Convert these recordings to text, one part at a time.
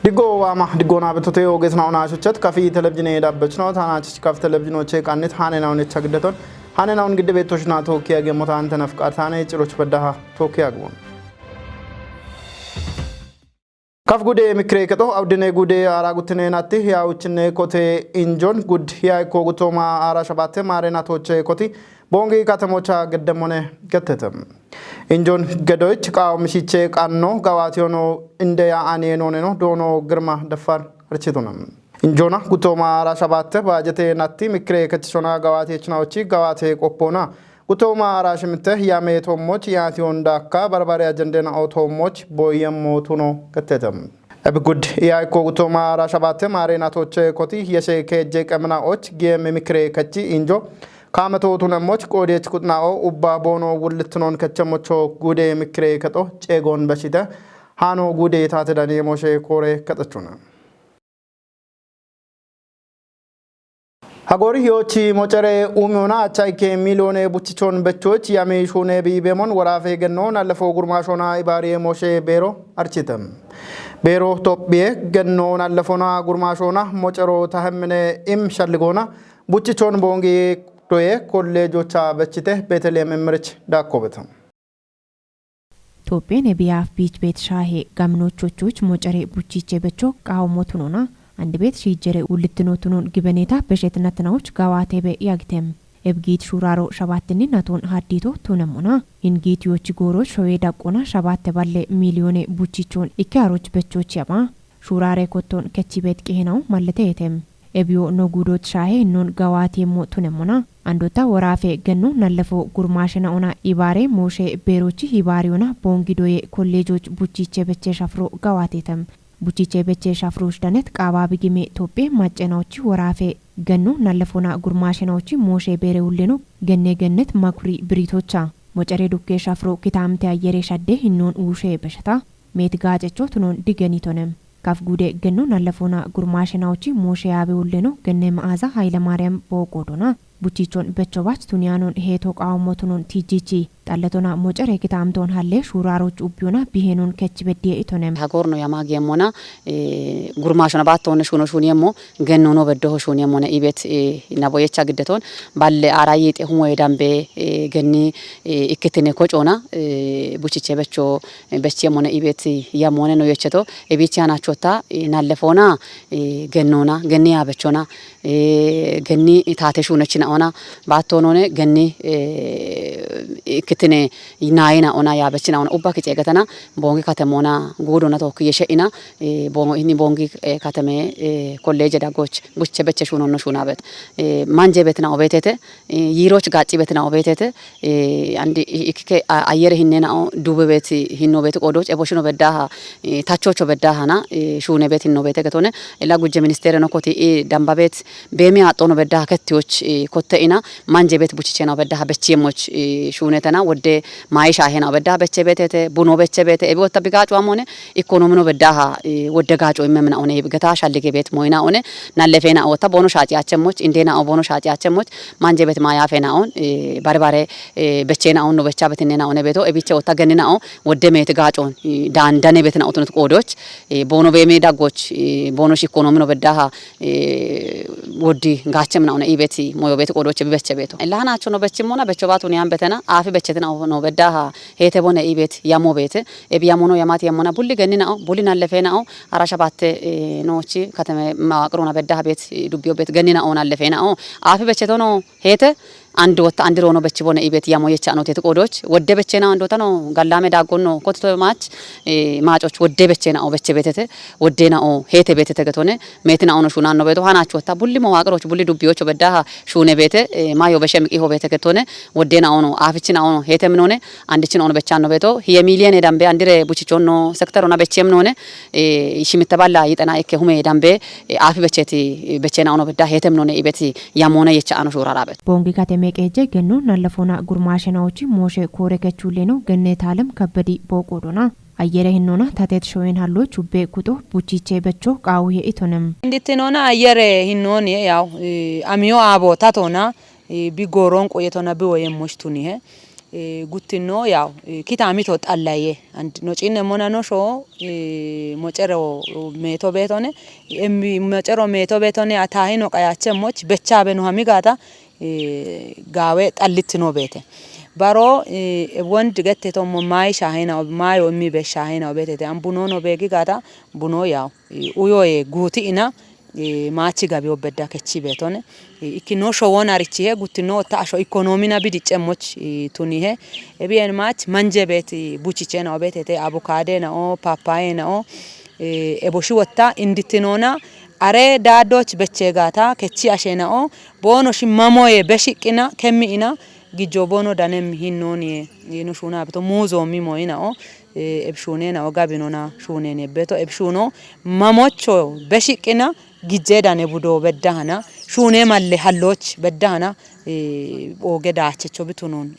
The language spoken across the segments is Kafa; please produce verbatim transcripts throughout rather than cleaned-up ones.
Diggo waama diggoona betote ogeesna ona shuchat kafi televizhine dabbechno tana chich kaf televizhino che qannit hane naun echa giddeton hane naun gidde betoshna toki agemo tante nafqar tane ciroch beddaha toki agwon. Kaf gude mikre keto awdine gude ara gutine natti ya uchine kote injon gud ya ko gutoma ara shabate mare natoche koti bongi katamocha geddemone gettete. Injon gedoich qawo mishiche qanno gawati ono inde ya ane noneno dono girma defar archituna. Injona gutoma ara shabate bajete natti mikre kachishona gawati chnaochi gawate qoppona. Gutoma ara shimte yame tomoch yati onda akka barbare ajendena o tomoch boyem motuno gettete. Ebi gud ya ko gutoma ara shabate mare natoche koti yeshe keje qemna och gem mikre kachi injo. Kameto tunemoch qodech kutnao ubba bono wullitnon kachemocho gude mikre kato cegon bashite. Hano gude tate dani moshe kore katachuna. Hagori yochi mochere umiona achaike milione buchichon bechoch yami shune bi bemon warafe genno nalefo gurmashona ibari moshe bero architem. Bero topie genno nalefona gurmashona mochero tahemne im shalligona buchichon bongi doye kollejocha bechite Betlehem emrich dakobetam. Toopheen ebiyaaf biich beet shaahe gamnoochochuuch mocare buchiche becho qaawmo tunona andi beet shiijjere wullittinoo tunon gibeneeta beshetinattinawoch gawaatebe yagtem. Ebgiit shuuraaro shabaattinni natoon haddiito tunemona ingiit yoochi gooroch showee daqqona shabaatte balle miiliyoone buchichoon ikke aroch bechoch yama. Shuuraare kotton kechibeet qehenau malleteetem. Ebiyo no guudoot shaahe innon gawaati emmo tunemmona. Andota woraafe genno nallefo gurmaashe na'ona ibaare mooshe beerochi ibaariyona boongidoye kolleejoch buchiche beche shafro gawaatetem. Buchiche beche shafroch danet qaabaabi gime Toophee maccenaochi woraafe genno nallefona gurmaashenaochi mooshe beere ulleno genne gennet makuri biriitocha. Mocere dukke shafro kitaamte ayyere shadde innon uushe beshata. Meet gaacecho tunon digenitonem. Kaf gude genno nallefona gurmaashenaochi mooshe yaabe ulleno genne ma'aaza Hayilemaariyam booqoodona. Buchichon bechobach tuniyaanon heeto qaawommo tunon tiijichi. Xalletona mocere kitaamtoon halle shuuraaroch ubbiyona bihenon kech beddiye itonem. Hagorno yama geemmona, eh, gurmaashona baattoonne shuuno shuuniyemmo, gennono beddoho shuuniyemmone ibet, eh, naboyecha giddeton, balle aara yiixe humoye dambe, eh, genni, eh, ikkitine kocoona, eh, buchiche becho, eh, bechiyemmone ibet yamone no yecheto, ebichi hanachotta, eh, nallefoona, eh, gennoona, genni yaabechona, eh, genni taate shuunechina ona, baattoonone, genni, eh, ikkitine naayina ona yaabechina ona, ubba kiceegatana, boongi katemona, guudona tookki yeshe'ina, eh, boongo ini boongi, eh, kateme, eh, kolleeje daggoch, buche beche shuunonno shuunabet. Eh, manje betina obeetete, eh, yiiroch gaacci betina obeetete, eh, andi i-, ikkike a-, ayyere hinnena o, dube beeti hinno beeti qoodoch, eboshino beddaha, eh, tachocho beddahana, eh, shuune beet hinno beete getone, ila gujje ministere no koti, eh, damba beet, beemi aaxxono beddaha kettiyoch, eh, kotte ina, manje beet buchichena beddaha bechiyemmoch, eh, shuunetena, wodde maayi shaahena beddaha beche beetete, buno beche beete, ebi wotta bigaaco amone, ikkonomino beddaha, eh, wodde gaaco immemina one, geta shallige beet moyina one, nallefena otta bono shaaci achemmoch, indena o bono shaaci achemmoch, manje beet maayafena on, eh, barbare, eh, bechena on no becha betinena one beto, ebiche otta genina o, wodde meet gaacon, eh, daandane betina otunut qoodoch, eh, bono beeme daggoch, eh, bono shikkonomino beddaha, eh, woddi gaachemna ona ibeti moyo beti qodoche bibeche beto. Lahana acho no bechimona becho batu ni ambetena, afi bechetina no beddaha, hete bone ibet yamo bete, ebi yamono yamati yamona bulli genninao, bulli nallefenao, ara shabatte, eh, nochi katame mawaqirona beddaha bet, eh, dubbiyo bet genninao nallefenao, afi bechetono hete, andi wotta andi rono bechi bone ibet yamo yechano teti qodoch, wodde bechena andotano gallame daggonno kotito mach, eh, macoch wodde bechena o beche betete, woddena o hete betete getone, metina ono shunanno beto hanacho ta bulli mo waqroch bulli dubbiyocho beddaha shune bete, eh, mayo beshe miqi ho bete getone, woddena ono, afichina ono, hete minone, andichina ono bechano beto, hiye miliene dambe andire buchichonno, sektor ona bechem none, eh, shimitta balla yitana ikke hume dambe, eh, afi becheti, eh, bechena ono bedda hete minone ibeti yamona yecha ano shurara bet. Bongi kateme qeje genno nallafona gurmashena ochi moshe kore kechuleno genne talem kabbedi boqodona. Ayyere hinnona tatet shoyen hallo chubbe kuxo buchiche becho qawuye itonem. Indittinona ayyere hinnoni yaw, eh, amiyo abo tatona, eh, bi goron qoyetona bi woyem mushtunihe. Guttinno yawu kitaamito xallaye and no ciinne mona no shoo mocero meeto beetone emmi mocero meeto beetone ataahino qayaachemmoch bechaabe no hami gaata gaawe xallittino beete. Baro wond gette tommo maayi shaahena maayo immi be shaahena beetete ambunono beegi gaata buno yawu uyoye guuti ina maachi gabiyo bedda kechi beetone ikkino showon arichihe guttino ta asho ikonomina bidicemmoch tunihe ebiyen maach manje beet buchichena obetete abukadena o papayena o eboshi wotta indittinona are daaddoch bechegaata kechi ashena o boono shimmamoye beshiqqina kemmi ina gijjo boono danemmi hinnooniye no shuuna bito muuzo mimoyina o ebshuunena o gabinona shuunene beto ebshuuno mamocho beshiqqina gijje dane budo beddahana shuune malle halloch beddahana ooge daachecho bitunon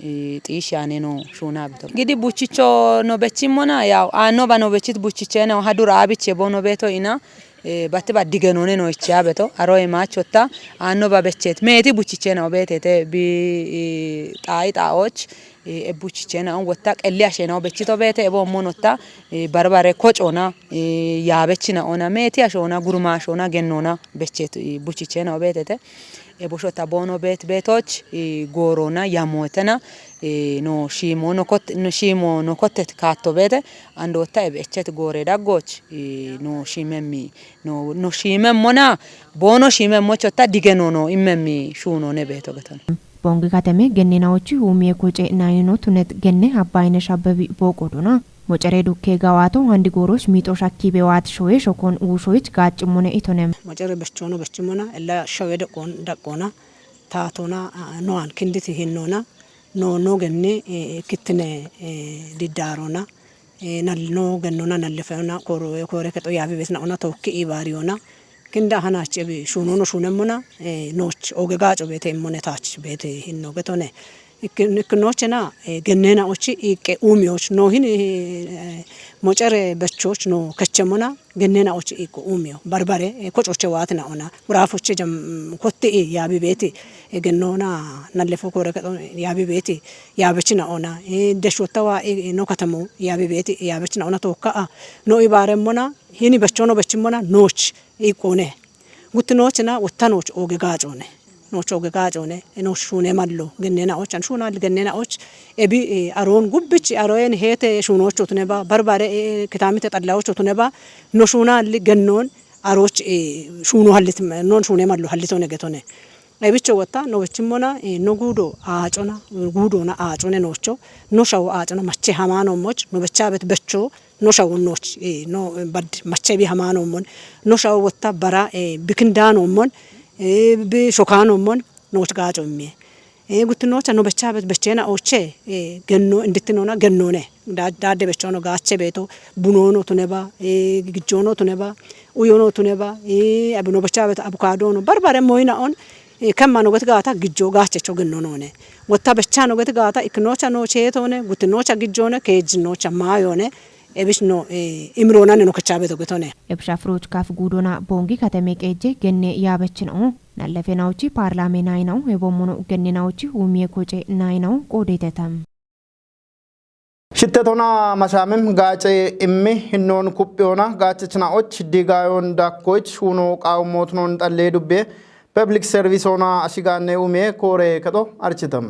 xiish yaane no shuuna beto gidi buchicho no bechimmona yaw aanno ba no bechit buchichena hadura abiche bono beto ina batti ba digenone no iche abeto aroye maachotta aanno ba bechet meeti buchichena obetete bi xaayi xaaoch ebbuchichena on wotta qelli ashena obechito beete ebo monotta barbare kocona yaabechina ona meeti ashona gurumashona gennona bechet buchichena obetete eboshota boono beet beetoch goorona yamootena no shiimo no kot no shiimo no kottet kaatto beete andotta ebe echet goore daggoch no shiimemmi no no shiimemmona boono shiimemmochotta digenono immemmi shuunone beeto getono. Boongi kateme genneenawochi huumiye koce nayino tunet genne Abbaayine Shabbebi booqodona mocere dukke gawaato handi goorosh miixo shakkibe waati shoye shokon uushoyich gaaccimmone itonem. Mocere bechoono bechimona ella shoye deqqoon daqqoona taatona noan kinditi hinnona no no genne kittine diddaarona nal no gennona nallifeona koore kexo yaabi beetna ona tookki ibaariyona kinda hanachi ebi shuunono shuunemmona nooch ooge gaaco beete immone taach beete hinno getone ikkinochena genneenaochi iiqqe uumiyoch no hini mocere bechoch no kechemmona genneenaochi iiqqo uumiyo barbare kocoche waatina ona guraafoche jam kotti yaabi beeti gennona nallifo koore kexo yaabi beeti yaabechina ona deshottawa no katamo yaabi beeti yaabechina ona tookka a no ibaaremmona hini bechono bechimmona nooch iiqqoone guttinoochina wottanooch ooge gaacoone nooch ooge gaacoone nooch shuune mallo genneenaoch an shuuna genneenaoch ebi aroon gubbichi aroyen heete shuunoocho tuneba barbare kitaamite xallaocho tuneba no shuunalli gennoon arooch shuuno hallit non shuune mallo hallitoone getone ebicho wotta no bechimmona no guudo aacona guudona aacone noocho no shawo aacona mache hamaanoommoch no bechaabet becho no shawo nooch no bad mache bi hamaanommon no shawo wotta bara bikindaanommon bi shokaanommon nooch gaaco immiye guttinoocha no bechaabet becheenaoche genno indittinona gennoone daadde bechono gaache beeto bunoono tuneba gijjoono tuneba uyono tuneba abi no bechaabet abukaadono barbare moyinaon kemma no geti gaata gijjo gaachecho gennonoone wotta bechaano geti gaata ikkinoocha noocheetoone guttinoocha gijjoone keejjinoocha maayoone ebis no imroonanni no kechaabeto getone. Ebsha firoch kaf guudona boongi kateme qeejje genne yaabechina'o nallefenaochi paarlaame naayina'o ebommono gennena'ochi huumiye koce naayina'o qoodeetetam. Shittetona mashaamim gaace immi hinnoon kuphiyona gaachechina'och diigaayoon dakkoyich huuno qaawummootinoon xallee dubbiye Peblik servisoona ashigaanne umiye koore kexo architam.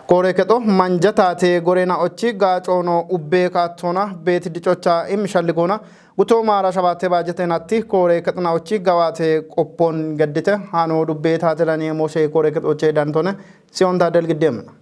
Koore kexo manja taate goreena ochi gaacoono ubbee kaattoona beeti dicocha imishalligoona gutooma ara shabaate baajete natti koore kexona ochi gawaate qoppoon geddite haano dubbee taate lani mooshe koore kexoche dantone siyoonta delgiddeemna.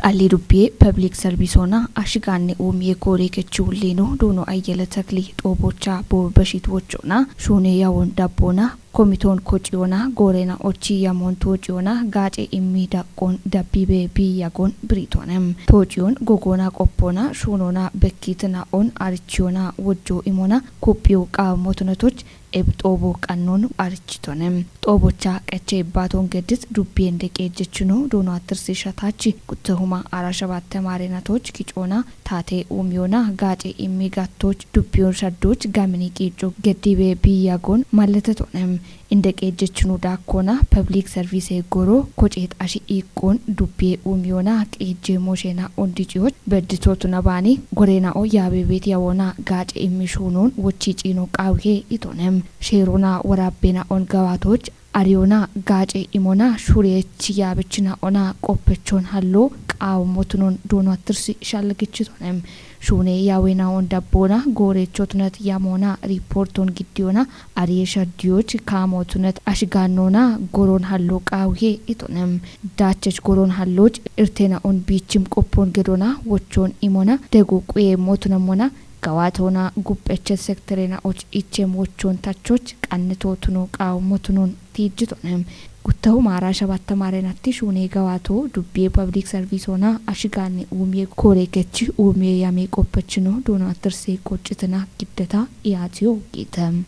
Xalli dubbiye peblik servisoona ashigaanne umiye koore kechi ulleeno doono ayyele takli xoobocha boobeshit wochona shuune yawon dabboona komitoon kociyona goorena ochi yamon toociyona gaace immi daqqon dabbibe biyagon biritonem toociyon gogoona qoppoona shuunona bekkitina on arichiyona wojjo imona kuphiyo qaamotonetoch eb xoobo qannon arichitone. Xoobocha qeche ibbaton geddit dubbiyen deqeejjechino doono attirsi shatachi guttehuma ara shabatte maarenatoch kicoona taate uumiyona gaace immi gattoch dubbiyon shaddoch gamini qiicco geddibe biyagon malletetonem. Inda qeejjechinu daakkona public service goro koceet ashi iiqqoon dubbee uumiyona qeejjee mooshena ondi ciyoch bedditootu nabaani goreena'o yaabeebeet yawoona gaace immi shuunoon wochii ciino qaawihee itonem sheerona waraabbena on gawaatooch ariyona gaace imona shureechi yaabichina'ona qoppechoon halloo qaawo motunoon doono attirsi shallagichitonem shuunee yaaweena'on dabboona gooreechotunat yamoona riippoortoon giddiyona ariye shaddiyoch kaamotunat ashigaannoona goroon halloo qaawihee itonem daachech goroon hallooch irteena'on biichim qoppoon gedoona wochoon imona dego quye motunamona gawaatoona gupheche sektereena'och ichem wochoon tachoch qannitootuno qaawo motunoon tiijjitonem guttahu maaraa shabatta maarenatti shuunee gawaatoo dubbee public service ona ashigaanne uumiye kooreekechi uumiye yamee qoppechino doono attirsee qoccitina giddeta iyaatiyo giitem.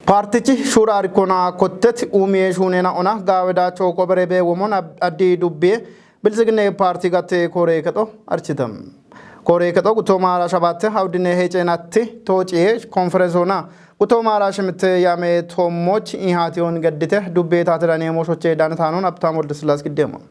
Paartichi shuura arikoona kottet uumiyee shuuneena ona gaawedaachoo koberebe womon ab- addi dubbiye biltsiginne paarti gatte kooree kexo architam. Kooree kexo gutoo maara shabaatte hawdine heeceenatti toociye konferensoona gutoo maara shimitte yaame toommoch ihaatiyoon geddite dubbee taatiranee mooshoche danataanoon abtaam woldesillaas giddeemon.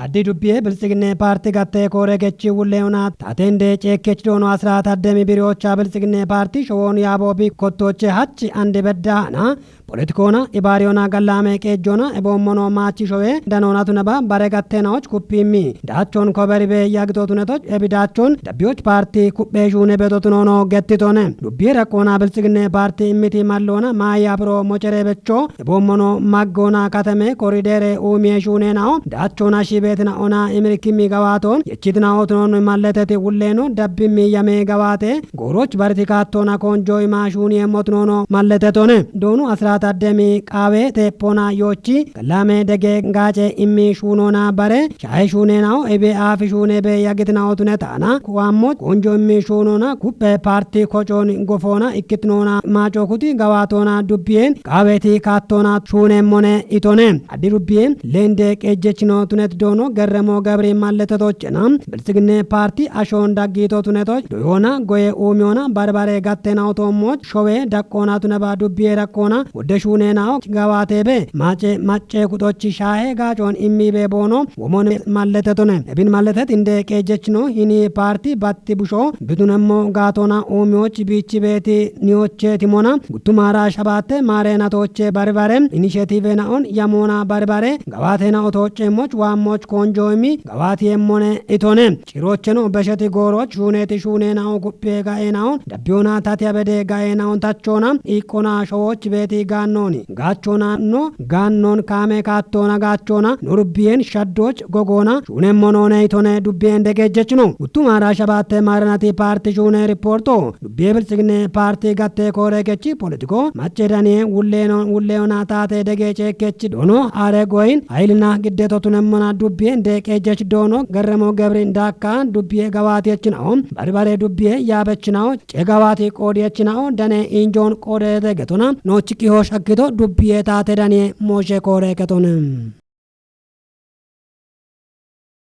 Addi dubbiye biltsiginne paarti gatte koore gechi wulleona taatende ceekkechi doono asiraat addemi biriyoocha biltsiginne paarti showoon yaaboobi kottooche hachi ande beddaana politikoona ibaariyoona gallaame qeejjoona eboommono maachi showe danoonatu naba bare gattenaoch kuppimmi daachoon koberibe yagitootunetoch ebi daachoon dabbiyoch paarti kupheeshuune betotunoono gettitoone dubbiye rakkoona biltsiginne paarti immiti malloona maaya biro mocereebecho eboommono maggoona katame korideere uumiye shuuneenao daachoona shiibeetina ona imirikimmi gawaatoon yechitina otunoon malleteti wulleeno dabbimmi yame gawaate gooroch bariti kaattoona koonjo imaa shuuniye motunoono malletetone doonu asiraat addemi qaawe teeppoona yoochi gallaame dege gaace immi shuunoona bare shae shuuneenao ebe aafi shuune be yagitina otune taana kuwaammoch koonjo immi shuunoona kuphe paarti kocoon gofoona ikkitinoona maaco kuti gawaatoona dubbiyeen qaaweti kaattoona shuuneemmone itone addi dubbiyeen leende qeejjechino tunet doono gerremo gabiri malletetochena biltsiginne paarti ashoon daggiito tunetoch doyoona goye uumiyoona barbare gattena otoommoch showe daqqoona tunaba dubbiye rakkoona wodde shuuneenao gawaateebe maace macce kuxochi shaahe gaacoon immibe boono womon malletetone ebin malletet inde qeejjechino hini paarti batti busho bitunemmo gaatona uumiyoch biichi beeti niyocheetimona guttumaara shabaatte maareenatooche baribare inishetiivena'on yamoona baribare gawaatena otooceemmoch waammoch koonjooimi gawaatiyeemmone itone ciroocheno besheti gooroch shuuneeti shuuneenao guphiye gaeenao dabbiyoona tatiya bede gaeenao tachoona iiqqona showooch beeti gaannooni gaachoona no gaannoon kaame kaattoona gaachoona no rubbiyen shaddoch gogoona shuunemmo noone itone dubbiyen degeejjechino guttumaara shabaatte maaranati paarti shuune ripoorto dubbiye biltsiginne paarti gatte koore kechi politiko macce daniye wulleeno wulleona taate dege ceekkechi doono aare goyin hayilina giddeto tunemmona dubbiye deeqeejjech doono garremo gebri daakka dubbiye gawaatiyechinao baribare dubbiye yaabechinao ce gawaati qoodiyechinao dane injoon qoodete getona noochi kiho shakkito dubbiye taate daniye mooshe koore ketone.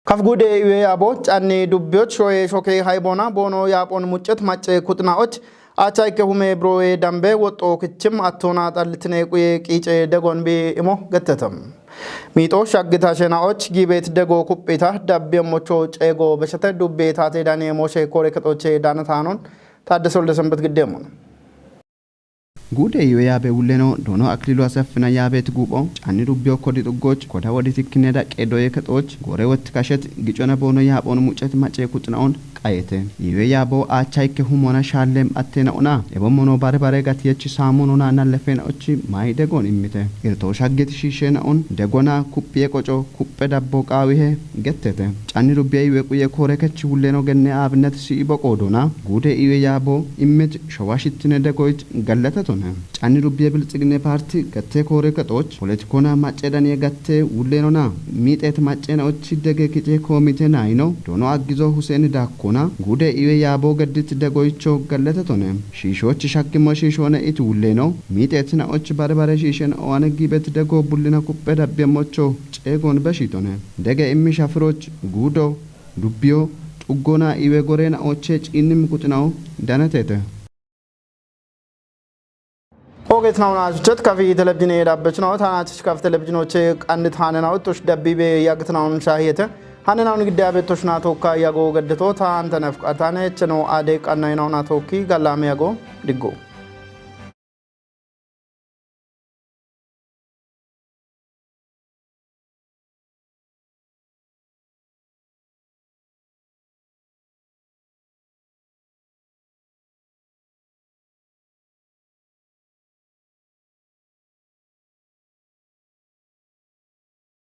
Kaf gude iwe abo canni dubbiyoch shoye shoke haybona boono yaphon muccet macce kuxnaoch acha ikke hume browe dambe woxxo kichim attona xallitine quye qiice degon bi imo gettetem. Miixo shaggita shenaoch giibet dego kuphita dabbiye mocho ceego beshete dubbe taate daniye mooshe koore kexoche danataanon Taaddese Wolde Sanbet giddeemmon. Guude iwe yaabe wulleno doono Akililu Aseffina yaabeeti guupho canni dubbiyo kodi xuggoch koda woditi kineda qeedoye kexooch goore wotti kashet gicona boono yaaphon muccet macce kuxinaon qayete. Iwe yaabo aacha ikke humona shaallem atteena ona ebo mono bare bare gatiyech saamunona nallefeena ochi mayi degoon immite. Irtoo shaggit shiisheena on degona kuphiye qoco kuphe dabbo qaawihe gettete. Canni dubbiye iwe quye koore kech wulleno genne aabinnet si ibo qoodona guude iwe yaabo immit showa shittine degoyt gallatetone. Canni dubbiye biltsiginne paarti gatte koore kexooch politikona macce daniye gatte wullenona miixeet maccena ochi dege kice koomite naayino doono aggizo Huseen Daakkona guude iwe yaabo geddit degoycho gallatetone. Shiishooch shakkimmo shiishoone it wulleno miixeet na och bare bare shiishen owane giibet dego bullina kuphe dabbiyemmocho ceegoon beshitone. Dege immi shafiroch guudo dubbiyo xuggona iwe goreena oche ciinnim kuxinawo danatete. Hoogeet naawun aasuchet kafi telebjine dhaabbechunaawut haanaachich kaf telebjinoche qannit haanenawut tush dabbibe yagitnaawun shaahiyete hanenaawun giddaabettosh naatookka yago geddetoota antanef qatane cheno aade qannayinaawun atookki gallaame yago diggo.